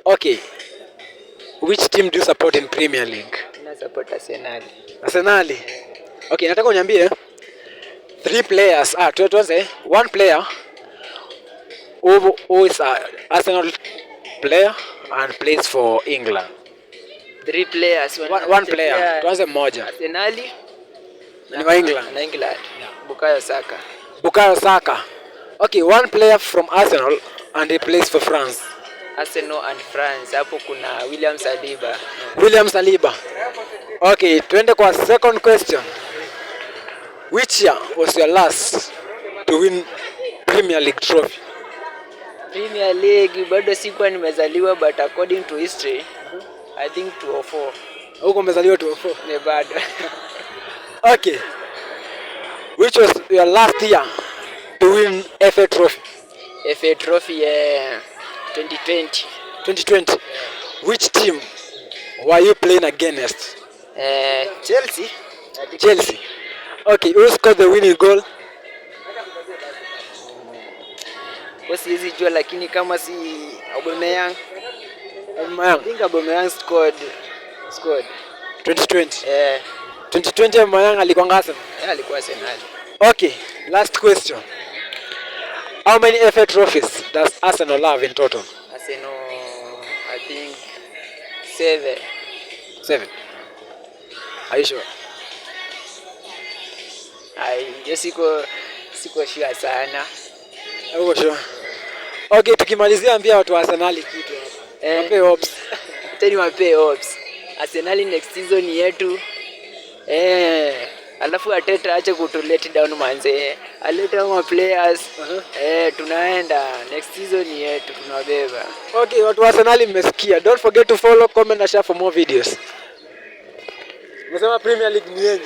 Okay. Which team do you support in Premier League? Na support Arsenal. Arsenal. Okay, nataka uniambie three players, ah, tuanze one player who is a Arsenal player and plays for England. Three players. One player. Tuanze mmoja. Arsenal. Ni wa England. Na England. Bukayo Saka. Bukayo Saka. Okay, one player from Arsenal and he plays for France. Arsenal and France. Hapo kuna William Saliba. William Saliba. Okay, tuende kwa second question. Which year was your last to win Premier League trophy? Premier League bado sikuwa nimezaliwa, but according to history, I think 204. Huko umezaliwa 204? Ni bado. Okay. Which was your last year to win FA trophy? FA trophy, 2020. 2020. Which team were you playing against? Chelsea. Chelsea. Okay, who scored the winning goal? Kwa siwezi jua, lakini kama si Aubameyang. Aubameyang. I think Aubameyang scored. 2020. Eh. 2020 Aubameyang alikuwa Arsenal. Eh, alikuwa Arsenal. Okay, last question. How many FA trophies does Arsenal have in total? Arsenal, I think 7. 7. Are you sure? Ai, hiyo siko sure sana. Uko sure? Okay, tukimalizia ambia watu wa Arsenal kitu hapa. Wape hopes. Acha niwape hopes. Arsenal next season yetu. Alafu Arteta ache kutu let down manze. Alete ma players. Tunaenda next season yetu, tunabeba. Okay, watu wa Arsenal mmesikia. Don't forget to follow, comment na share for more videos. Umesema Premier League ni yenyu.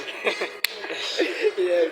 Yeah.